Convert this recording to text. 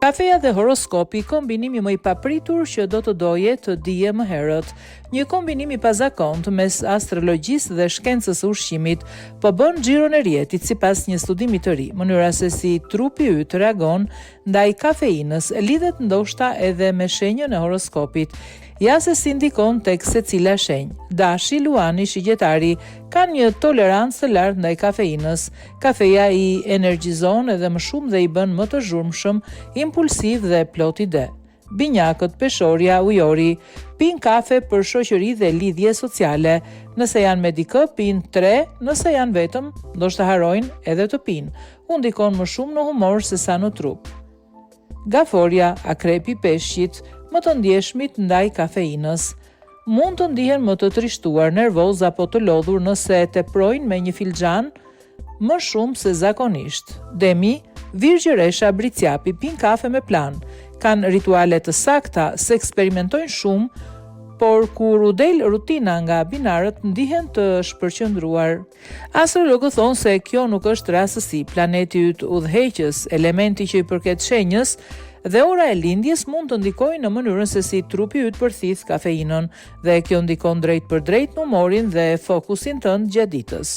Kafeja dhe horoskopi, kombinimi më i papritur që do të doje të dije më herët. Një kombinim i pazakontë mes astrologjisë dhe shkencës së ushqimit po bën xhiron e rrjetit sipas një studimi të ri. Mënyra se si trupi yt reagon ndaj kafeinës lidhet ndoshta edhe me shenjën e horoskopit. Ja se si ndikon tek secila shenjë. Dashi, Luani, Shigjetari kanë një tolerancë të lartë ndaj kafeinës. Kafeja i energjizon edhe më shumë dhe i bën më të zhurmshëm, impulsivë dhe plot ide. Binjakët, Peshorja, Ujori, pinë kafe për shoqëri dhe lidhje sociale. Nëse janë me dikë, pinë tre, nëse janë vetëm, ndoshta harrojnë edhe të pinë. U ndikon më shumë në humor sesa në trup. Gaforja, Akrepi, Peshqit, më të ndjeshmit ndaj kafeinës. Mund të ndihen më të trishtuar, nervozë apo të lodhur nëse e teprojnë me një filxhan më shumë se zakonisht. Demi, Virgjëresha, Bricjapi pinë kafe me plan. Kanë rituale të sakta, s'eksperimentojnë shumë, por kur u del rutina nga binarët ndihen të shpërqendruar. Astrologët thonë se kjo nuk është rastësi, planeti yt udhëheqës, elementi që i përket shenjës dhe ora e lindjes mund të ndikojnë në mënyrën se si trupi yt përthith kafeinën dhe kjo ndikon drejtpërdrejt në humorin dhe fokusin tënd gjatë ditës.